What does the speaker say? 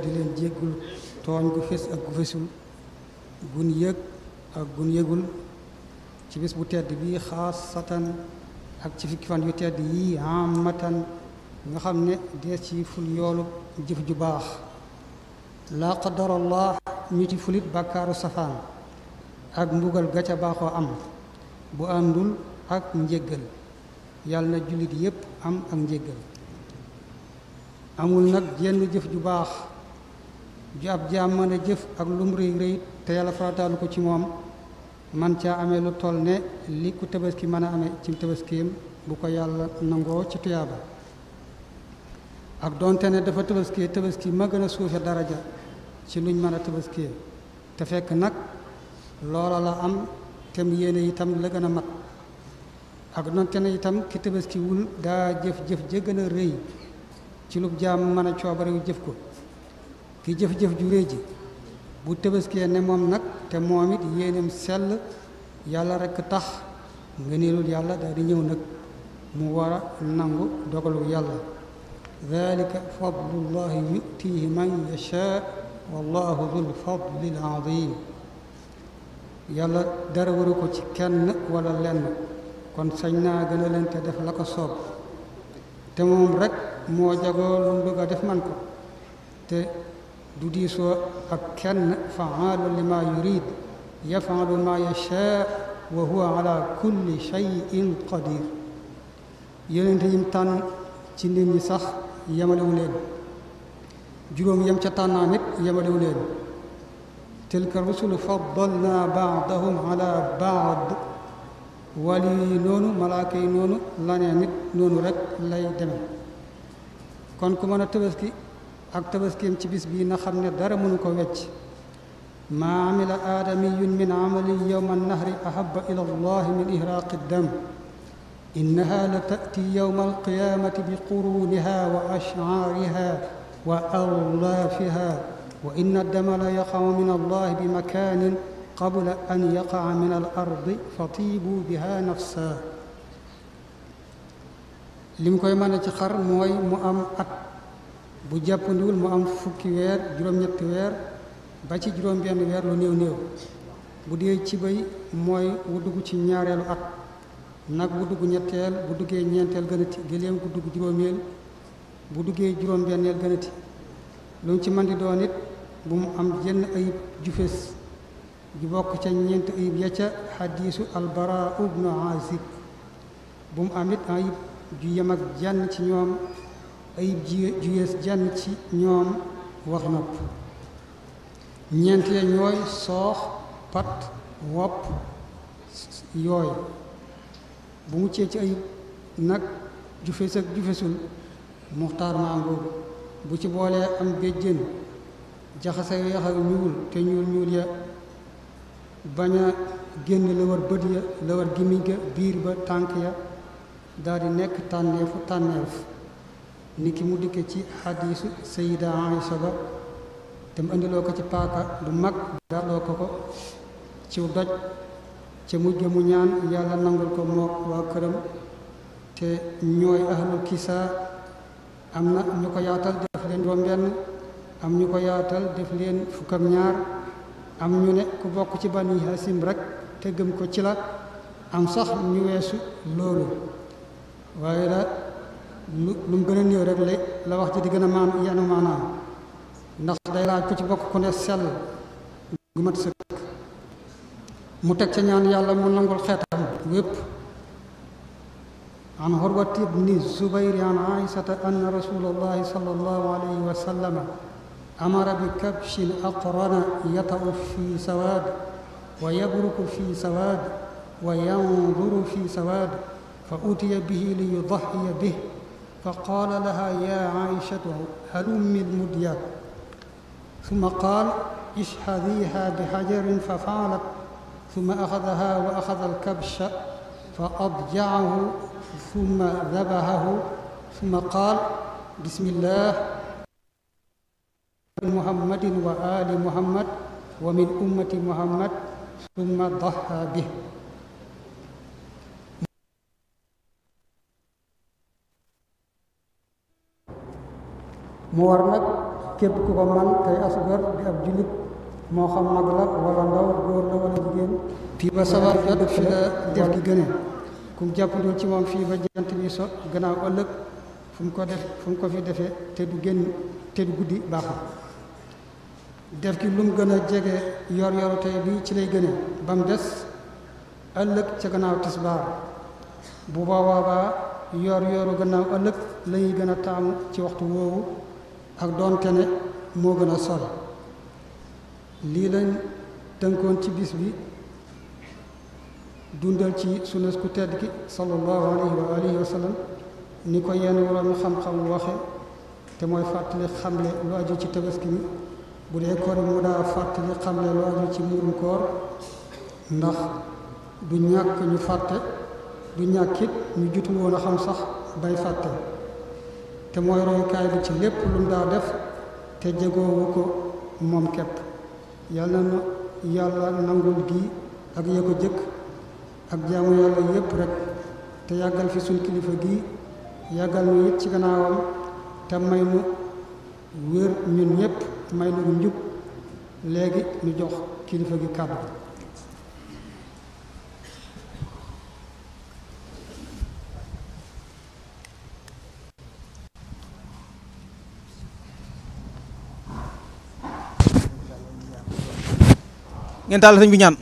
di leen jéggul tooñ gu fés ak gu fésul gun yëg ak gun yëgul ci bis bu tedd bi xaasatan ak ci fukki fan yu tedd yi amatan nga xam ne dees ci ful yoolu jëf ju baax laa qadarallah ñu ci fulit bàkkaaru safaan ak mbugal ga ca baaxoo am bu àndul ak njéggal yàlla na jullit yépp am ak njéggal amul nag jenn jëf ju baax ju ab jaam mën a jëf ak lum rëy rëy te yàlla farataalu ko ci moom man caa amee lu toll ne li ku tabaski mën a amee ci tabaskiyam bu ko yàlla nangoo ci tuyaaba ak doonte ne dafa tabaski ma gën a suufe daraja ci luñ mën a tabaskiyee te fekk nag loola la am tem yéene itam la gën a mat ak doonte ne itam ki tabaskiwul daa jëf-jëf ja gën a rëy ci lu jaam mën a coobarewu jëf ko ki jëf-jëf ju rëy ji bu tabaskiyee ne moom nag te moom it yéeneem sell yàlla rekk tax ngëneelul yàlla daal di ñëw nag mu war a nangu dogalu yàlla dalika fadlullahi yutihi man yashaa wallahu dul fadlil azim yàlla dara waru ko ci kenn wala lenn kon sañ naa gën a leen te def la ko soob te moom rekk moo jagoo lu mu bëgg a def man ko te du diisoo ak kenn faalu lima yurid yafalu ma yashaa wa huwa ala kulli shay'in qadir yonente yim tànn ci nit ñi sax yemalewu leen juróom yem ca tànnaa nit yemalewu leen tilka rusulu faddalna baadahum ala baad wali yi noonu malaaka yi noonu lanee nit noonu rek lay deme kon ku mën a tabaski ak tabaskiyam ci bis bii na xam ne dara mënu ko wecc maa amila aadamiyun min amalin yowma annahri ahaba ila allah min ihraaqi ddam innaha la taati yowma alqiyamati bi quruniha wa ashcaariha wa awlaafiha wa inna addama la yaqacu min allah bi makanin qabla an yaqaca min al ardi fatiibu biha nafsa lim koy mën a ci xar mooy mu am at bu jàppandiwul mu am fukki weer juróom-ñetti weer ba ci juróom-benn weer lu néew néew bu dee ci bëy mooy wu dugg ci ñaareelu at nag bu dugg ñetteel bu duggee ñeenteel gënati géléem gu dugg juróomeel bu duggee juróom-benneel gënati lu mu ci mën di doon it bu mu am jenn ayib ju fés ju bokk ca ñeent ayib ya ca xadiisu albara ibnu azib bu mu am it ayib ju yem ak jenn ci ñoom ayib ju yees jenn ci ñoom wax nopp ñeent ya ñooy soox pat wopp yooy bu muccee ci ayib nag ju fés ak ju fésul muxtaar maa ngóobu bu ci boolee am béjjén jaxase weex ak ñuul te ñuul ya bañ a génn la war bët ya la war gimiñ ga biir ba tànk ya daal di nekk tànneef ni ki mu dikke ci xadiisu sayida Aïcha ba te mu indiloo ko ci paaka bu mag daloo ko ciw doj ca mujj ga mu ñaan yàlla nangul ko mook waa këram te ñooy ahlul kisaa am na ñu ko yaatal def leen juróom-benn am ñu ko yaatal def leen fukk ak ñaar am ñu ne ku bokk ci bani hasim rek te gëm ko ci la am sax ñu weesu loolu waaye la lu mu gën a néew rek la wax ji di gën a yanu maanaam ndax day laaj ku ci bokk ku ne sell gu mat sëkk mu teg ca ñaan yàlla mu nangul xeetam wépp an Urwat ibni Zubayr an Aïsata anna rasulallahi sallallahu alayhi wa sallam amara bi kabshin aqrana yata'u fi sawaad wa yabruku fi sawaad wa yanzuru fi sawaad fa utiya bihi li yudahiya bih fa qaala laha ya Aïshatu halummi lmudyaat summa qaal ishhadiha bihajarin fa faalat summa axadaha wa axada alkabsha fa adjacahu summa dabahahu summa qaal bismillah muhammadin wa ali muhammad wa min ummati muhammad summa daha bih mu war nag képp ku ko man tey asgar di ab jullit moo xam mag la wala ndaw góor la wala jigéen fii ba sawar jot fi la def gi gëne kum jàppandoo ci moom fii ba jant bi so gannaaw ëllëg fu mu ko fi defee te du génn te du guddi baaxul def gi lu mu gën a jege yor yoru tey bi ci lay gëne ba mu des ëllëg ca gannaaw tisbaar bu boobaa yor yoru gannaaw ëllëg lañuy gën a taamu ci waxtu woowu ak doonte ne moo gën a sori lii lañ tënkoon ci bis bi dundal ci sunnas ku tedd ki sallallahu alayhi wa alihi wa sallam ni ko yenn woroomi xam-xam waxe te mooy fàttali xamle lu aju ci tabaski mi bu dee koor mu daa fàttali xamle lu aju ci muurum koor ndax du ñàkk ñu fàtte du ñàkkit ñu jutul woon a xam sax bay fàtte te mooy royukaay bi ci lépp lu mu daa def te jegoowu ko moom képp yàlla na yàlla nangul gi ak ya ko jëkk ak jaamu yàlla yépp rek te yàggal fi suñ kilifa gi yàggal nu it ci gannaawam te may nu wér ñun ñépp may nu njub léegi ñu jox kilifa gi kàddu ngeen taal sëñ bi ñaan